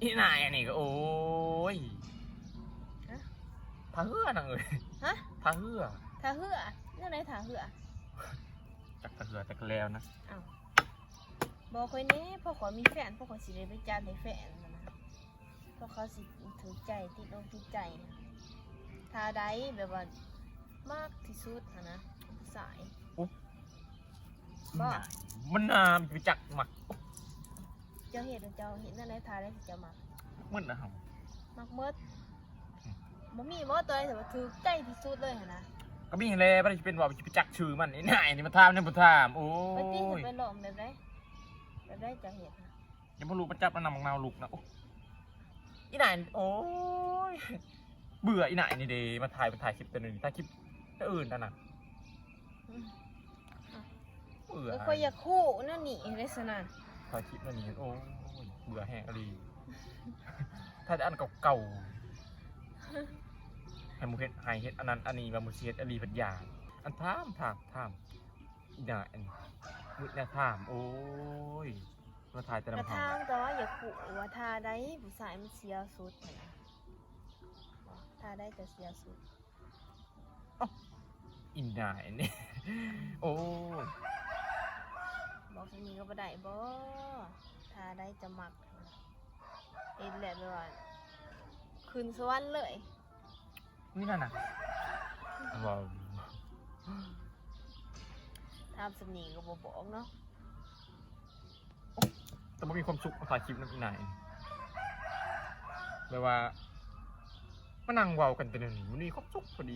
ອີ່ນາຍອັນນີ້ກໍ ໂອ້ຍ ຮະ? ທ່າເຮືອນາງເອີຍ. ຮະ? ທ່າເຮືອ. ທ່າເຮືອ? ແນວໃດທ່າເຮືອ? ຈັກທ່າເຮືອຈັກແລ້ວນະ. ອ້າວ ບອກຂ້ອຍແດ່ ເພາະຂ້ອຍມີແຟນ ເພາະຂ້ອຍຊິໄດ້ໄປຈັດໃຫ້ແຟນຫັ້ນນະ ເພາະເຂົາຊິຖືກໃຈ ຕິດອົກຕິດໃຈ. ທ່າໃດແບບວ່າມັກທີ່ສຸດຫັ້ນນະ ຜູ້ຊາຍ? ອຸບ ບໍ່ ມັນນາ ມັນນາ ມັນໄປຈັກມັກ. ເຈົ້າເຮັດ ເຈົ້າເຮັດແນວໃດ ທ່າໃດທີ່ເຈົ້າມັກ? ໝົດນະເຮົາ ມັກໝົດ. ອືມ ບໍ່ມີບໍ່ຕົວໃດທີ່ວ່າຖືກໃຈທີ່ສຸດເລີຍຫັ້ນນະ? ກໍມີຫັ້ນແຫຼະ ບໍ່ໄດ້ຊິເປັນວ່າຊິໄປຈັກຊື່ມັນ. ອີ່ນາຍນີ້ມາຖາມແນວບໍ່ຖາມ ໂອ້ຍ ໄປຕິ ໄປຫຼອມແບບໃດ ແບບໃດເຈົ້າເຮັດນະ? ຍັງບໍ່ຮູ້ ມາຈັບມານຳບັກນາວລຸກນະ. ໂອ້ ອີ່ນາຍ ໂອ້ຍ ເບື່ອອີ່ນາຍນີ້ເດ້ ມາຖ່າຍ ມາຖ່າຍຄລິບແຕ່ນີ້ ຖ່າຍຄລິບແນວອື່ນນັ້ນນະ. ອືມ ເບື່ອ ຂ້ອຍຢາກຮູ້ແນວນີ້ເດ້ຊັ້ນນະ ຖ່າຍຄລິບແນວນີ້ ໂອ້ຍ ເບື່ອແຮງອີ່ຫຼີ. ຖ່າຍແຕ່ອັນເກົ່າໆ ໃຫ້ໝູ່ເຮັດ ໃຫ້ເຮັດອັນນັ້ນອັນນີ້ ວ່າໝູ່ຊິເຮັດອີ່ຫຼີ ພັດຢາ ອັນຖາມ ຖາມ ຖາມ ອີ່ນາຍອັນມື້ນະຖາມ ໂອ້ຍ ມາຖ່າຍແຕ່ນຳເຮົາ ກໍຖາມ ແຕ່ວ່າຢາກຮູ້ວ່າທ່າໃດຜູ້ຊາຍມັນເສຍສຸດຫັ້ນນະ ວ່າທ່າໃດຈະເສຍສຸດ. ເອົ້າ ອີ່ນາຍອັນນີ້ ໂອ້ຍ ບອກສ່ຳນີ້ກໍບໍ່ໄດ້ບໍ? ທ່າໃດຈະມັກ ເຮັດແລ້ວແບບວ່າຂຶ້ນສະຫວັນເລີຍ. ນີ້ນັ້ນນະ ເວົ້າ ຖາມສ່ຳນີ້ກໍບໍ່ບອກເນາະ. ແຕ່ບໍ່ມີຄວາມສຸກ ມາຖ່າຍຄລິບນຳອີ່ນາຍ ແບບວ່າມານັ່ງເວົ້າກັນແຕ່ແນວນີ້ ມັນມີຄວາມສຸກພໍດີ